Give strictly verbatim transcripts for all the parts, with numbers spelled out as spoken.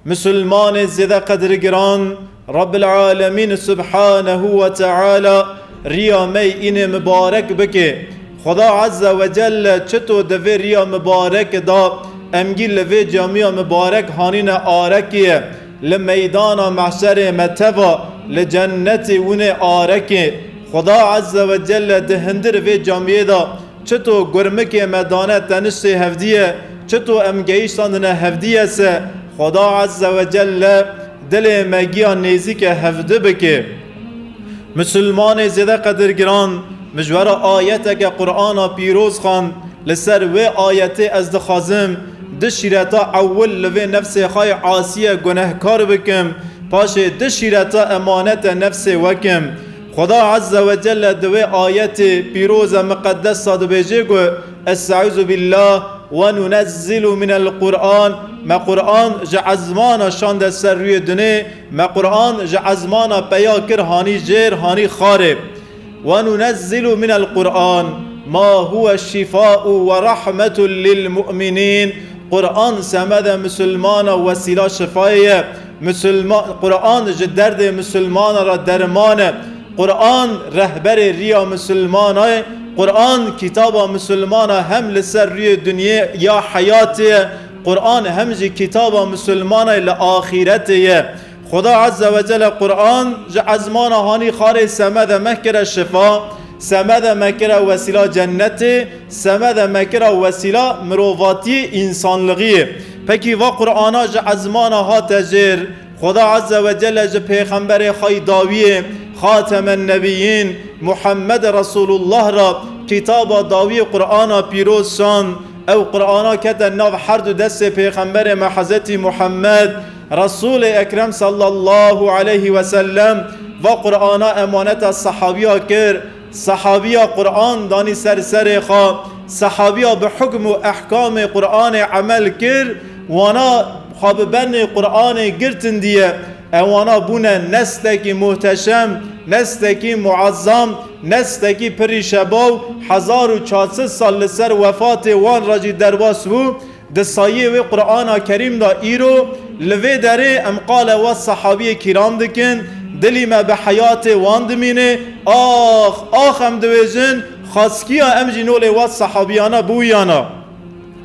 Misilmanê zêde qedirgiran, Rabbil Alemîn Subhanehu ve Teala riya me yî înê mibarek bike. Xweda Azze ve Celle çito di vê riya mibarek de em gî li vê camiya mibarek hanîne arekê, li meydana mehşerê me teva li cennetê winê arekê. Xweda Azze ve Celle di hindir vê camiyê de çito gurmikê me dane teniştê hevdî ye, çito em geyiştandine hevdî ye se, Xweda Azze ve Celle dilê me giya nêzîke hevdi bike. Misilmanê zêde qedirgiran, min ji we re ayeteke Qur'ana pîroz xwend, li ser wê ayetê ez dixwazim du şîreta ewil li vê nefsê xwe yê asiye gunehkar bikim, paşê du şîreta emanete nefsê we kim. Xweda Azze ve Celle di wê ayetê pîroz e miqeddesa dibêje ku, Estaizu billah, "Ve nunezzilu minel Qur'an", me Qur'an ji ezmana şande ser rûyê dinê, me Qur'an ji ezmana peya kir hanî jêr, hanî xarê. "Ve nunezzilu minel Qur'an ma huve şifau ve rahmetun lil mu'minîn." Qur'an semede misilmana wesîla şifayê ye. Misilma-, Qur'an ji derdê misilmana re derman e. Qur'an rehberê riya misilmana ye. Qur'an kitaba misilmana hem li ser rûyê dinyê ya heyatê ye. Qur'an hem jî kitaba misilmana ye li axîretê ye. Xweda Azze ve Celle Qur'an ji ezmana hanî xarê semede me kire şifa, semede me kire wesîla cennetê, semede me kire wesîla mirovatiyê, însanlixiyê. Pekî va Qur'ana ji ezmana hate jêr, Xweda Azze ve Celle ji pêxemberê xwe yî dawiyê, Xatemen Nebiyîn, Muhammed Resulullah re kitaba dawiyê Qur'ana pîroz şand. Ew Qur'ana kete nav her du destê pêxemberê me Hezretî Muhammed, Resulê Ekrem sallallahu aleyhi ve sellem, va Qur'ana emaneta sehabiya kir. Sehabiya Qur'an danî ser serê xwe. Sehabiya bi hukm û ehkamê Qur'anê emel kir. Wana xwe bi benê Qur'anê girtin diye. Ewana bûne nestekî muhteşem, nestekî muazzam, nestekî pirî şebaw, hezar û çar sed sal li ser wefatê wan re jî derbas bû. Di sayê wê Qur'ana Kerîm de îro li vê derê em qala wa sehabiyê kîram dikin, dilî me bi heyatê wan dimîne, ax, ax em dibêjin, xaskiya em jî nolê wa sehabiyana biwiyana.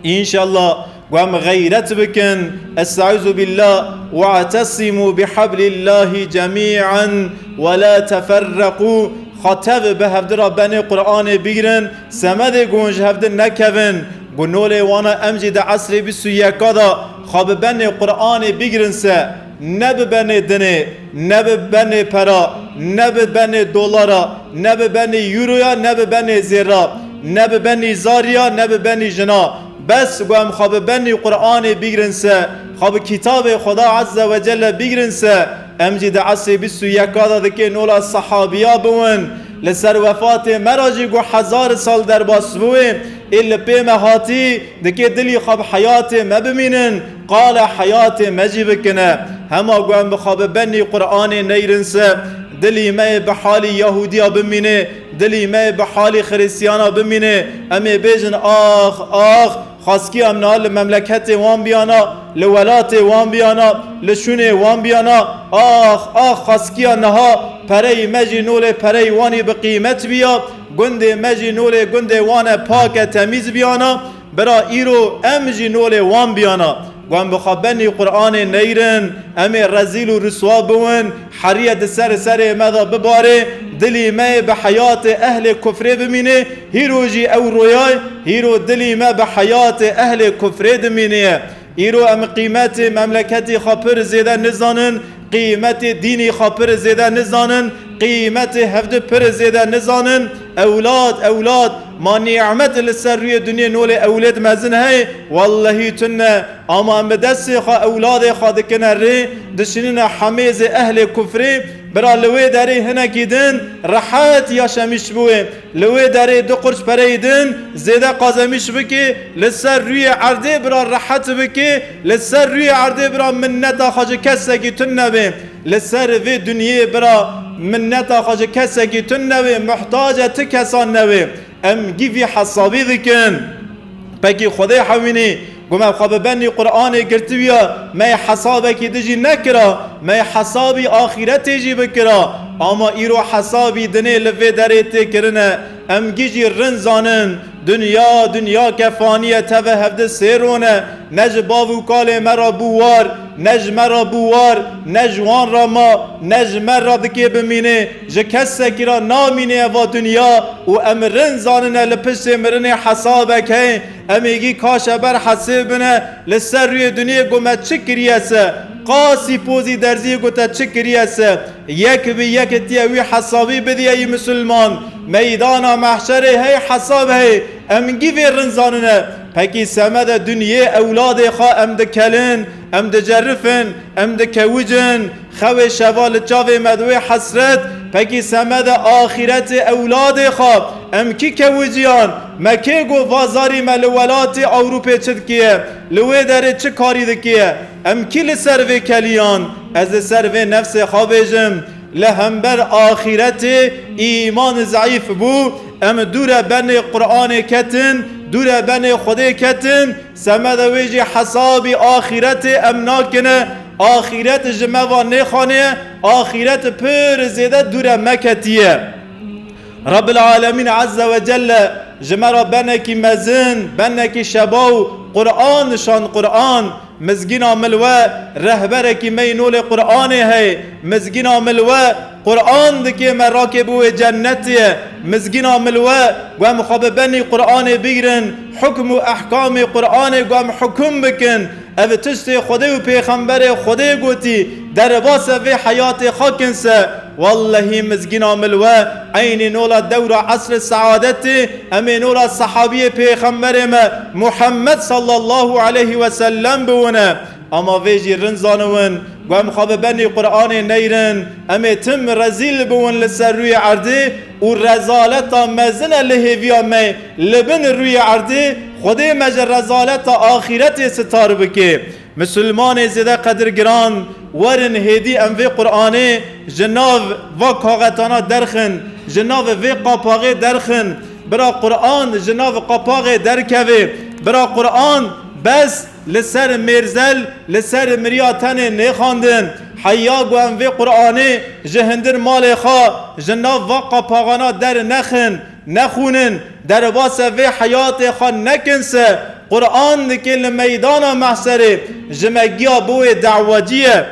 Înşallah, ku em xeyret bikin, Estaizu billah, "Ve'tesimu bihablillahi cemî'an ve la teferreqû." Xwe tev bi hevdi re benê Qur'anê bigrin, semedê ku hûn ji hevdi nekevin. Ku nolê wana em jî di esrê bîst û yeka de xwe bi benê Qur'anê bigrin se, ne bi benê dinê, ne bi benê pera, ne bi benê dolara, ne bi benê euroya, ne bi benê zêra, ne bi benî zariya, ne bi benî jina. Bes ku em xwe bi benî Qur'anê bigrin se, xwe bi kitabê Xweda Azze ve Celle bigrin se, em jî di esrê bîst û yeka de dikê nola sehabiya biwin. Li ser wefatê me re jî ku hezar sal derbas bûyê, ê li pê me hatî, dikê dilî xwe bi heyatê me bimînin, qala heyatê me jî bikine. Hema ku em bi xwe bi benî Qur'anê neyrin se, dilî me yê bi halî Yahûdiya bimîne, dilî me yê bi halî Xirîstiyana bimîne, em ê bêjin, ax, ax, xaskiya em niha li memleketê wan biyana, li welatê wan biyana, li şûnê wan biyana, ax, ax, xaskiya niha pereyê me jî nolê pereyê wan î bi qîmet biya, gundê me jî nolê gundê wan e pak e temîz biyana, bira îro em jî nolê wan biyana. Ku em bi xwe benî Qur'anê neyrin, em ê rezîl û riswa biwin, heriye di ser serê me de bibare, dilî me yê bi heyatê ehlê kufrê bimîne, hîro jî ew royay, hîro dilî me bi heyatê ehlê kufrê dimîne ye. Îro em qîmetê memleketî xwe pir zêde nizanin, qîmetê dînî xwe pir zêde nizanin, qîmetê hevdi pir zêde nizanin. Ewlad, ewlad, ma nîmet li ser rûyê dinyê nolê ewlêd mezin heye? Wellehî tune. Ama em bi destê xwe ewladê xwe dikine rê, dişinine hemêzê ehlê kufrê, bira li wê derê hinekî din rehet yaşemîş bûyê. Li wê derê du qurç pereyê din zêde qazemîş bikê, li ser rûyê erdê bira rehet bikê, li ser rûyê erdê bira minneta xwe ji kesekî tune bê. Li ser vê dinyê bira minneta xwe ji kesekî tune bê, muhtace ti kesan nebê. Em gî vî hesabî dikin. Pekî Xwedê hewînî Ku me xwe bi benî Qur'anê girtibiya, me yê hesabekî din jî nekira, me yê hesabî axîretê jî bikira. Ama îro hesabî dinê li vê derê tê kirine. Em gî jî rind zanin, dinya, dinyake fanî ye, teve hevdi sê ron e. Ne ji bav û kalê me re bû war, ne ji me re bû war, ne ji wan re ma, ne ji me re dikê bimînê. Ji kesekî re namînê eva dinya û em rind zanine li piştê mirinê hesabek heye. Em ê gî kaşe ber hesê bine, li ser rûyê duniyê ku me çi kiriye se, qasî pozî derziyê ku te çi kiriye se, yek bi yek tiye wî hesabî bidî ey misilman. Meydana mehşerê hey hesab hey, em gî vê rind zanine. Pekî semede duniyê ewladê xwe em dikelin, em dicerifin, em dikewicin. Xewê şeva li çavê me diwê hesret, pekî semede axîretê ewladê xwe. Em kî kewiciyan, me kê got vazarî me li welatê Ewropê çi dikiye, li wê derê çi karî dikiye? Em kî li ser vê keliyan? Ez li ser vê nefsê xwe bêjim, li hember axîretê îman zeîf bû, em dûre benê Qur'anê ketin, dûre benê Xwedê ketin, semede wê jî hesabî axîretê em nakine, axîret ji me va nêxaniye, axîret pir zêde dûre me ketiye. Rabbil Alemîn Azze ve Celle ji me re benekî mezin, benekî şebaw, Qur'an nişand, Qur'an. Mizgîna milwe rehberekî me yî nolê Qur'anê hey. Mizgîna milwe Qur'an dikê me rakê bi wê cennetê ye. Mizgîna milwe ku em xwe bi benî Qur'anê bigrin, hukm û ehkamê Qur'anê ku em hukum bikin. Ev tiştê Xwedê û Pêxemberê Xwedê gotî, derbasa vê heyatê xwe kin se. Wellehî mizgîna milwe eynî nola dewra esrê seadetê, em ê nola sehabiyê Pêxemberê me Muhammed sallallahu aleyhi ve sellem biwine. Ama vê jî rind zaniwin, ku em xwe bi benî Qur'anê neyrin, em ê tim rezîl biwin li ser rûyê erdê û rezaleta mezin e li hêviya me li bin rûyê erdê, Xwedê me ji rezaleta axîretê sitar bike. Misilmanê zêde qedirgiran, werin hêdî em vê Qur'anê ji nav va kaxetana derxin, ji nav vê qapaxê derxin. Bira Qur'an ji nav qapaxê derkeve. Bira Qur'an bes li ser mêrzel, li ser miriya tenê nêxandin. Heya ku em vê Qur'anê ji hindir malê xwe, ji nav va qapaxana dernexin, nexwînin, derbasa vê heyatê xwe nekin se, Qur'an dike li meydana mehserê ji me giya bo wê dawacî ye.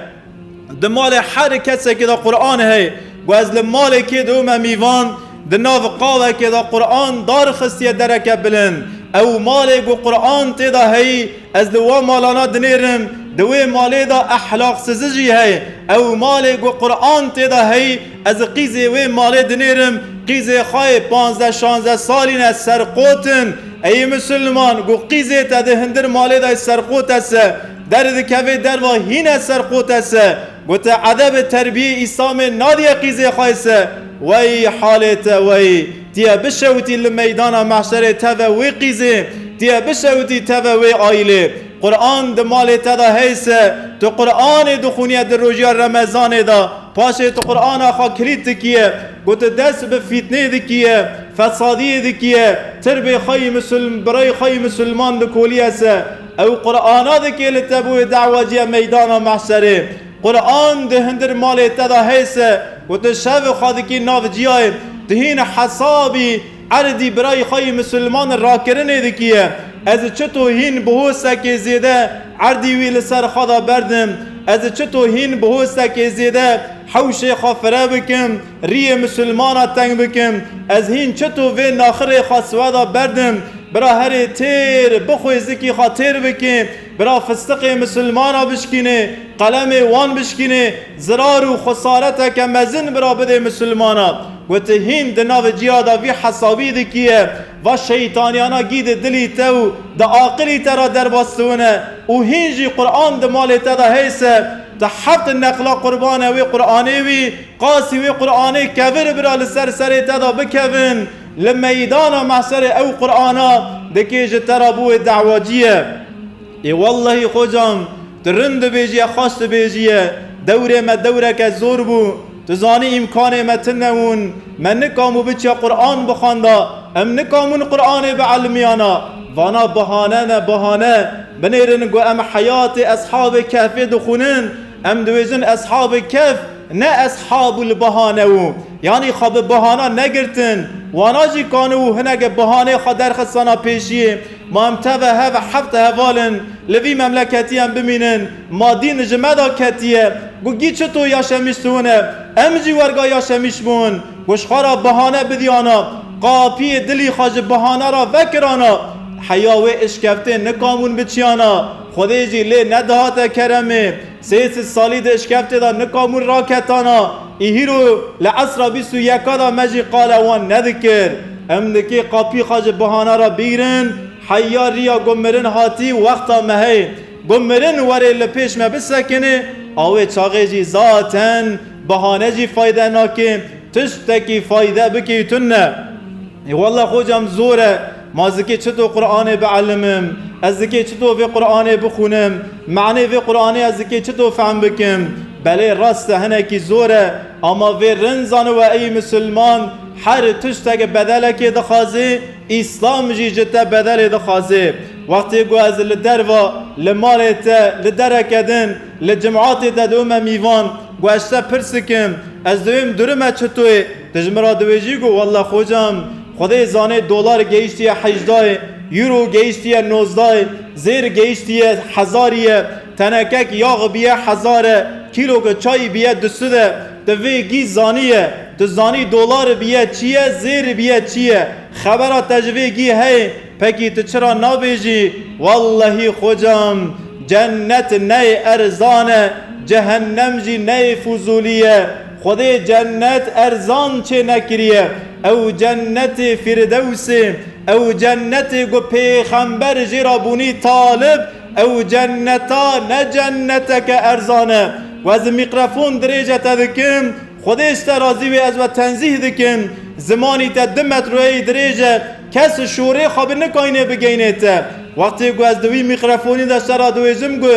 Di malê her kesekê de Qur'an heye. Ku ez li malekê de me mîvan, di nav qawekê de Qur'an dar xistiye dereke bilind. Ew malê ku Qur'an tê de heyî, ez li wa malana dinêrim, di wê malê de ehlaqsizi jî heye. Ew malê ku Qur'an tê de heyî, ez qîzê wê malê dinêrim, qîzê xwe yê panzdeh şanzdeh salî ne serqot in. Ey misilman, ku qîzê te di hindir malê de serqot e se, derdikevê derva hîne serqot e se. Gote, edebê terbiyê Îslamê nadiye qîzê xwe se. Wey halê te wey! Tiye bişewitî li meydana mehşerê teve wê qîzê, tiye bişewitî teve wê aîlê. Qur'an di malê te de heyse, tu Qur'anê dixwîniye di rojiya Remezanê de, paşê tu Qur'ana xwe kilît dikiye, ku tu dest bi fîtnê dikiye, fesadiyê dikiye, tirbê xwe yî misil-, birayê xwe yî misilman dikoliye se. Ew Qur'ana dike li te bo wê dawacîye meydana mehşerê. Qur'an di hindir malê te de heyse, ku tu şevê xwe dikî nav ciyayê, tu hîn hesabî erdî birayî xwe yî misilman rakirinê dikiye. Ez çito hîn bi hosekê zêde erdî wî li ser xwe de berdim? Ez çito hîn bi hosekê zêde hewşê xwe fire bikim, riyê misilmana teng bikim? Ez hîn çito vê naxirê xwe siweda berdim? Bira herê têr, bixwê zikî xwe têr bikê, bira fistiqê misilmana bişkînê, qelemê wan bişkînê, zirar û xesareteke mezin bira bidê misilmana. Gote hîn di navê ciya de vî hesabî dikiye, va şeytaniyana gî di dilî te û di aqilî te re derbas dibine û hîn jî Qur'an di malê te de heyse, tu heft neqla qurbane wê Qur'anê wî, qasî wê Qur'anê kevir bira li ser serê te de bikevin, li meydana mehserê ew Qur'ana dikê ji te re bo wê dawacî ye. Ê wellehî xocam, tu rind dibêjî ye, xweş dibêjî ye. Dewrê me dewreke zor bû. Tu zanî îmkanê me tune bûn. Me nikamû biçiya Qur'an bixwenda. Em nikamûn Qur'anê bielmiyana. Vana bahane ne, bahane. Binêrin ku em heyatê Eshabê Kehfê dixwînin, em dibêjin Eshabê Kehf ne Eshabul Bahane bû. Yanî xwe bi bahana negirtin. Wana jî kanibû hineke bahanê xwe derxistana pêşiyê. Ma em teve hev heft heval in, li vî memleketî em bimînin, ma dîn ji me de ketiye. Ku gî çito yaşemiş tune, em jî werga yaşemiş bûn. Ku ji xwe re bahane bidiyana, qapiyê dilî xwe ji bahane re vekirana, heya wê işkeftê nikamûn biçiyana, Xwedê jî lê nedihate keremê. Sê sed salî di işkeftê de nikamûn raketana, î hîro li esra bîst û yeka de me jî qala wan nedikir. Em dikê qapî xwe ji bahane re bîrin, heya riya ku mirin hatî wexta me hey. Ku mirin were li pêş me bisekine, a wê çaxê jî zaten bahane jî fayde nake, tiştekî fayde bike tune. Ê walla xocam zor e, ma ez dikê çito Qur'anê bielimim, ez dikê çito vê Qur'anê bixwînim, manê vê Qur'anê ez dikê çito fehm bikim. Belê rast e hinekî zor e, ama vê rin zaniwe ey misilman, her tiştek bedelekê dixwaze, Îslam jî ji te bedelê dixwaze. Wextê ku ez li derva, li malê te, li dereke din, li cimatê te dibime mîvan, ku ez ji te pirs dikim, ez dibêm durime çitoyê, tu ji min re dibêjî ku walla xocam, Xwedê zane dolar gehiştiye hejdayê, euro gehiştiye nozdayê, zêr gehiştiye hezarî ye, tenekek yax biye hezar e, kîloke çayî biye du sed e, tu vê gî zaniye, tu zanî dolar biye çi ye, zêr biye çi ye, xebera te ji vê gî heye, pekî tu çira nabêjî, wallahî xocam, cennet ney erzan e, cehennem jî ney fuzûlî ye. Xwedê cennet erzan çê nekiriye. Ew cennetê Firdewsê, ew cennetê ku pêxember jê re bûnî talib, ew cenneta ne cenneteke erzan e. Ku ez mikrofon dirêje te dikim, Xwedê ji te razî wê, ez we tenzîh dikim. Zimanî te du metroyê dirêj e, kes şorê xwe bi nikayne bigeynê te. Wextê ku ez di wî mîkrofonî de ji te re diwêjim ku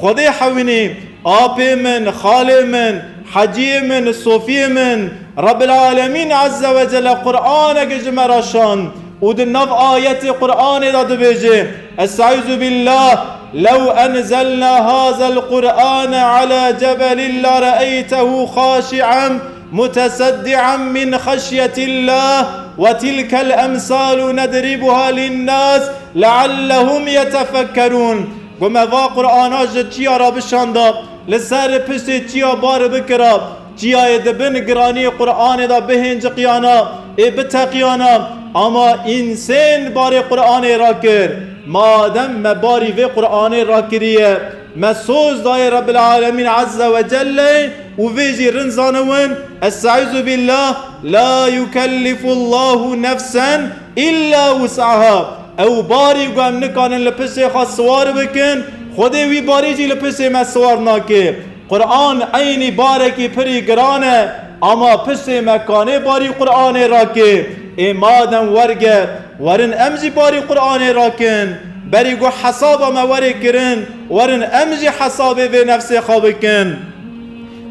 Xwedê hewînî, apê min, xalê min, heciyê min, sofiyê min, Rebbil Alemîn Azze ve Celle Qur'anek ji me re şand. Û di nav ayetê Qur'anê de dibêje, Estaizu billah, "Lew enzelna hazel Qur'ane ala cebelin la re'eytehu xaşi'an muteseddi'an min xeşyetillah ve tilkel emsalu nedribuha linnas leallehum yetefekkerun." Ku me va Qur'ana ji çiya re bişanda, li ser piştê çiya bar bikira, çiyayê di bin giraniyê Qur'anê de bihênciqiyana, ê biteqiyana, ama însên barê Qur'anê rakir. Madem me barî vê Qur'anê rakiriye, me soz dayê Rebbil Alemîn Azze ve Celle û vê jî rin zaniwin, Estaizu billah, la yukellifullahu nefsen illa wus'aha. Ew barî ku em nikanin li piştê xwe siwar bikin, Xwedê wî barî jî li piştê me siwar nake. Qur'an eynî barekî pirî giran e, ama piştê me kanê barî Qur'anê rakê. Ê madem werge, werin em jî barî Qur'anê rakin. Berî ku hesaba me were kirin, werin em jî hesabê vê nefsê xwe bikin.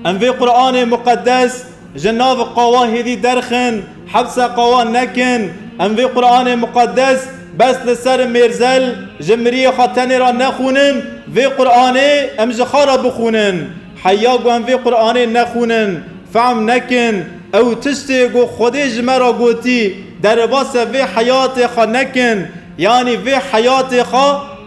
Em vê Qur'anê muqeddes ji nav qawa hêdî derxin, hepse qawa nekin. Em vê Qur'anê muqeddes bes li ser mêrzel ji miriyê xwe tenê re nexwînin, vê Qur'anê em ji xwe re bixwînin. Heya ku em vê Qur'anê nexwînin, fehm nekin, ew tiştê ku Xwedê ji me re gotî, derbasê vê heyatê xwe nekin. Yanî vê heyatê xwe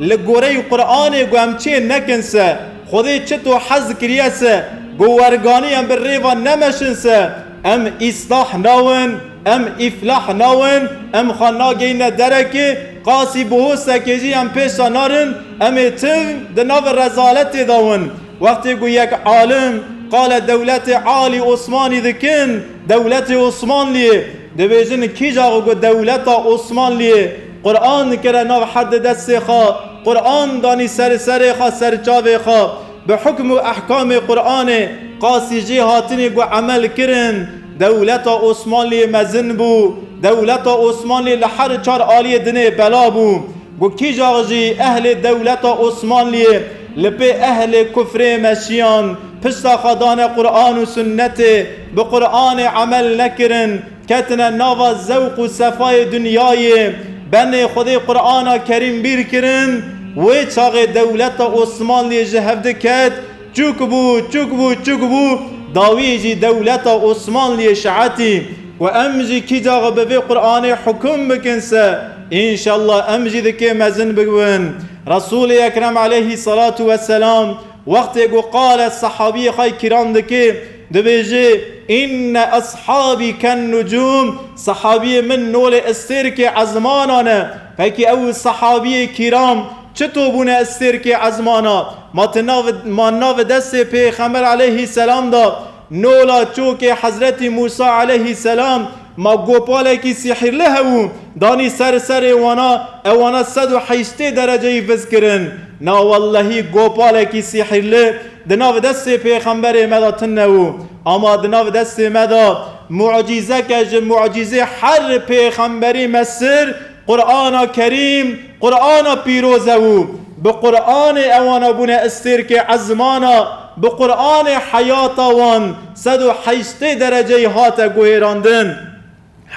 li goreyî Qur'anê ku em çê nekin se, Xwedê çito hez kiriye se, ku werganî em bi rê ve nemeşin se, em îslah nawin, em îflah nawin, em xwe nageyne derekê, qasî bihosekê jî em pêşa narin, em ê tim di nav rezaletê de win. Wextê ku yek alim qale dewletê Alî Osmanî dikin, dewletê Osmanliyê, dibêjin kîja ku dewleta Osmanliyê Qur'an kire nav herdê destê xwe, Qur'an danî ser serê xwe, ser çavê xwe, bi hukm û ehkamê Qur'anê qasî jê hatinî ku emel kirin, dewleta Osmanliyê mezin bû, dewleta Osmanliyê li her çar aliyê dinê bela bû. Ku kîja jî ehlê dewleta Osmanliyê li pê ehlê kufrê meşiyan, pişta xwe dane Qur'an û sunnetê, bi Qur'anê emel nekirin, ketine nava zewq û sefayê dinyayê, Benê Xwedê Qur'ana Kerîm bîr kirin, wê çaxê dewleta Osmanliyê ji hev diket, çûk bû, çûk bû, çûk bû, dawî jî dewleta Osmanliyê şietî. Û em jî kî caxa bi vê Qur'anê hukum bikin se, înşallah em jî dikê mezin bibin. Resûlê Ekrem aleyhissalatu vesselam wextê ku qale sehabiyê xwe kiram dike, dibêje, "Inne ashabî ken nucûm", sehabiyê min nolê estêrkê ezmana ne. Pekî ew sehabiyê kiram çito bûne estêrkê ezmana? Ma ti nav, ma nav destê Pêxember aleyhisselam da nola çokê Hezretî Musa aleyhisselam, ma gopalekî sihirli hebû, danî ser serê wana, ewana sed û heştê dereceyî viz kirin. Na wellehî gopalekî sihirli di nav destê Pêxemberê me de tune bû. Ama di nav destê me de mucîzeke ji mucîzê her pêxemberî mesir Qur'ana Kerîm, Qur'ana pîroz e û bi Qur'anê ewana bûne estêrkê ezmana, bi Qur'anê heyata wan sed û heştê dereceyî hate guhêrandin.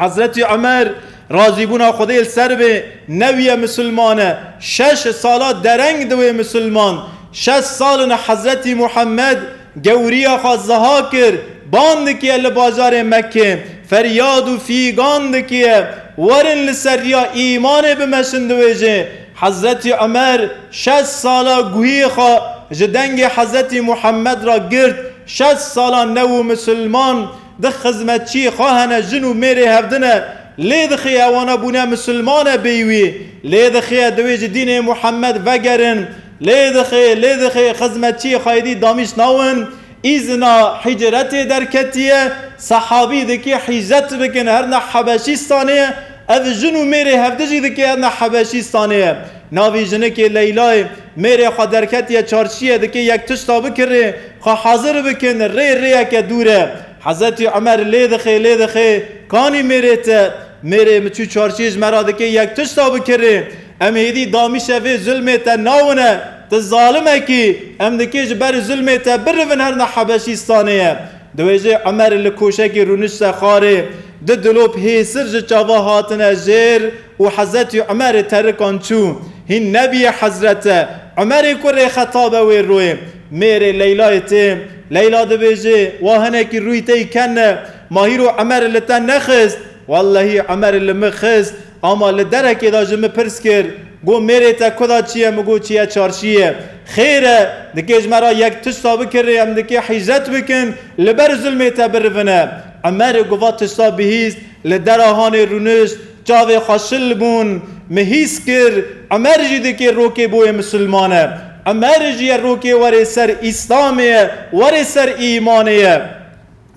Hezretî Omer, razîbûna Xwedê li ser be, newiye misilman e, şeş sala dereng diwê misilman, şeş sal in Hezretî Muhammed gewriya xwe ziha kir, ban dikiye li bajarê Mekkê, feryad û fîgan dikiye, werin li ser riya îmanê bimeşin, dibêje. Hezretî Omer şeş sala guhiyê xwe ji dengê Hezretî Muhammed re girt, şeş sala new û misilman di xizmetçiyê xwe hene, jin û mêrê hevdin e, lê dixê ewana bûne misilman e bêyî wî, lê dixê divê ji dînê Muhammed vegerin, lê dixê, lê dixê xizmetçiyê xwe êdî damîş nawin, îzna hicretê derketiye, sehabî dikê hicret bikin herna Hebeşîstanê, ev jin û mêrê hevdi jî dikê herna Hebeşîstanê. Navî jinikê Leylayê mêrê xwe derketiye çarşiyê, dikê yek tişta bikirê, xwe hazir bikin, rê rêyeke dûr e. Hezretî Omer lê dixê, lê dixê, kanî mêrê te, mêrê min çû çarşiyê ji me re dikê yek tişta bikirê. Em êdî damîşe vê zulmê te nawine, tu zalimekî, em dikê ji ber zulmê te birivin herna Hebeşîstanê ye. Dibêje Omer li koşekî rûnişte xwarê, du dilop hêsir ji çava hatine jêr û Hezretî Omerê terikan çû. Hîn nebiye hezrete. Omerê kurê Xetab e wê royê. Mêrê Leylayê tê. Leyla dibêje, wa hinekî rûyê te yî kene, ma hîro Omer li te nexist? Wellehî Omer li min xist, ama li derekê de ji min pirs kir, got, mêrê te kuda çi ye? Min got, çi ye çarşiyê. Xêr e, dikê ji me re yek tişta bikirê, em dikê hicret bikin, li ber zulmê te birivine. Omer got, va tişta bihîst, li dera hanê rûnişt, çavê xwe şil bûn, min hîs kir, Omer jî dikê rokê boyê misilman e. Omer jî ye rokê werê ser Îslamê ye, werê ser îmanê ye.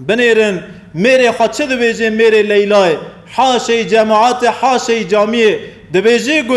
Binêrin, mêrê xwe çi dibêje mêrê Leylayê? Haşey cemaatê, haşey camiyê. Dibêje ku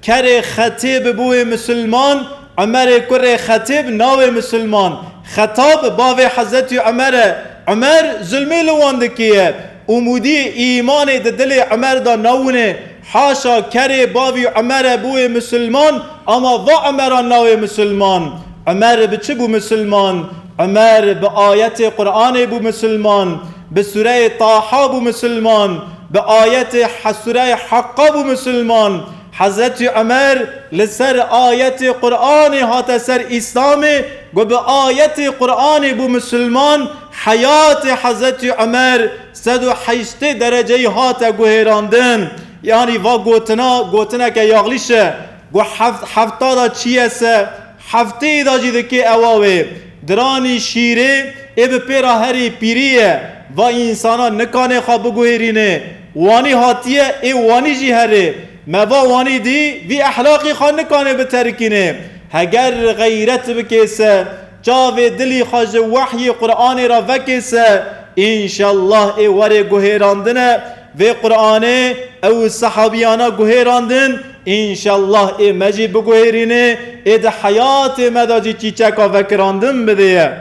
kerê Xetêb bûyê misilman, Omerê kurê Xetêb nawê misilman. Xetab bavê Hezretî Omer e. Omer zulmê li wan dikiye. Umûdî îmanê di dilê Omer de nawine. Haşa kerê bavî Omer e bûyê misilman, ama va Omeran nawê misilman. Omer bi çi bû misilman? Omer bi ayetê Qur'anê bû misilman, bi sureyê Taha bû misilman, bi ayetê he-, sureyê Haqqa bû misilman. Hezretî Omer li ser ayetê Qur'anê hate ser Îslamê, got bi ayetê Qur'anê bû misilman, heyatê Hezretî Omer sed û heştê dereceyî hate guhêrandin. Yanî va gotina, gotineke yaxlîş e. Got heft-, hefta da çi ye se, heftê da jî dikê ewa wê. Diranî şîrê, ê bi pê ra herî pîrî ye. Va însana nikanê xwe biguhêrînê. Wanî hatiye, ê wanî jî herê. Me va wanî dî, vî ehlaqî xwe nikanê biterikînê. Heger xeyret bikê se, çavê dilî xwe ji wehyê Qur'anê re vekê se, înşallah ê werê guhêrandine vê Qur'anê ew sehabiyana guhêrandin, înşallah ê me jî biguhêrînê, ê di heyatê me de jî çîçeka vekirandin bidê ye.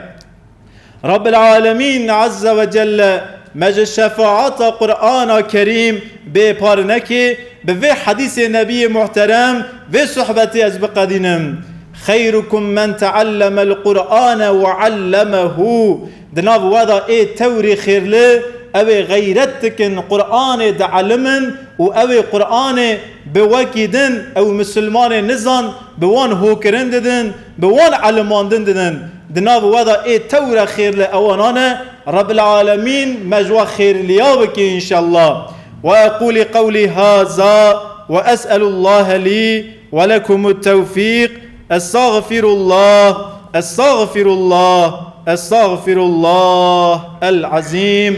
Rabbil Alemîn Azze ve Celle me ji şefaata Qur'ana Kerîm bêpar nekê, bi vê hedîsê Nebiyê Muhterem vê sohbetê ez biqedînim. Xeyrukum men teallemel Qur'ane ve allemehu. Di nav we de ê tewrî xêrli, Ew ê xeyret dikin, Qur'anê dielimin û ew ê Qur'anê bi wekî din, ew misilmanê nizan, bi wan hokirin didin, bi wan elimandin didin. Di nav we de ê tewre xêr li ewanan e, Rabbil Alemîn me ji we xêrliya bike înşallah. Ve eqûlî qewlî haza ve es'elullahe lî ve lekumut tewfîq. Estağfirullah, estağfirullah, estağfirullah el azîm.